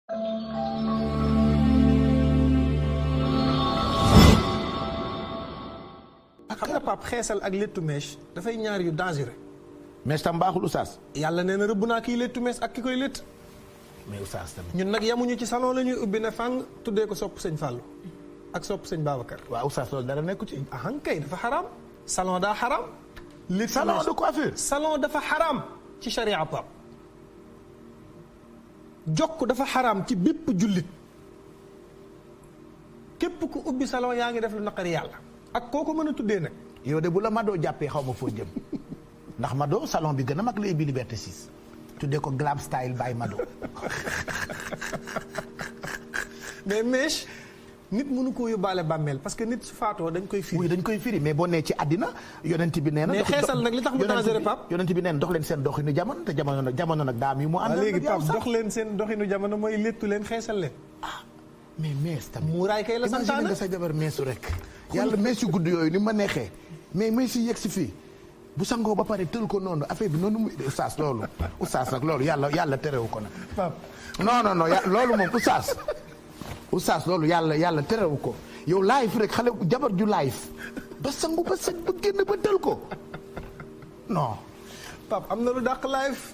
xam nga Pape xeesal ak léttu mèche dafay ñaar yu dangereux. mèche tam baaxul oustaz. yàlla nee na rëbb naa kiy léttu mèche ak ki koy létt. mais oustaz tamit. ñun nag yemuñu ci salon la ñuy ubbi ne fang tuddee ko sopp sëñ Fallou ak sopp sëñ Babacar. waaw oustaz loolu dara nekku ci. ahan kay dafa xaraam. salon daa xaraam. léttu salon de coiffure. salon dafa xaraam ci charia Pape. jokk dafa xaraam ci bépp jullit. képp ku ubbi salon yaa ngi def lu naqari yàlla. ak koo ko mën a tuddee nag. yow de bu la Mado jàppee xaw ma foo jëm ndax Mado salon bi gën a mag la ubbi Liberté 6 tuddee ko Glam Style by Mado. mais mèche nit mënu koo yóbbaale bàmmeel parce que nit su faatoo dañ koy firi. oui dañ koy firi mais boo nee ci àddina yonent bi nee na. mais xeesal nag li tax mu dangereux Pape. yonent bi nee na dox leen seen doxinu jamono te jamono nag daam yi mu àndal. léegi Pape dox leen seen doxinu jamono mooy léttu leen xeesal leen. mais mees tamit muuraay kay la santaane nga sa jabar meesu rek. yàlla mees yu gudd yooyu ni ma neexee mais mees yi yegg si fii bu sangoo ba pare tël ko noonu affaire bi noonu muy oustaz loolu. oustaz nag loolu yàlla terewu ko nag. non loolu moom oustaz loolu yàlla terewu ko yow live rek xale jabar ju live ba sangu ba sañ ba génn ba tël ko non. Pape am na lu dàq live.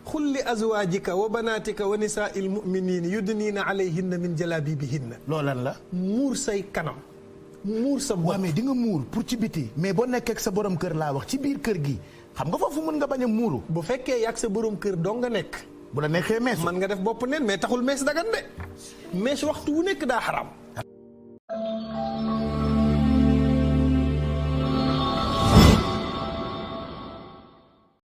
xul li azwaajika wa banaatika wa nisaa'il mu'miniina yudniina alayhinna min jalaabiibihinna. loolan la. muur say kanam. muur sa bopp. waaw mais di nga muur pour ci biti. mais boo nekkee ak sa borom kër laa wax ci biir kër gi xam nga foofu mën nga bañ a muuru. bu fekkee yàgg sa borom kër doo nga nekk. bu la neexee mees. man nga def bopp neen mais taxul mees dagan de. mees waxtu wu nekk daa xaram.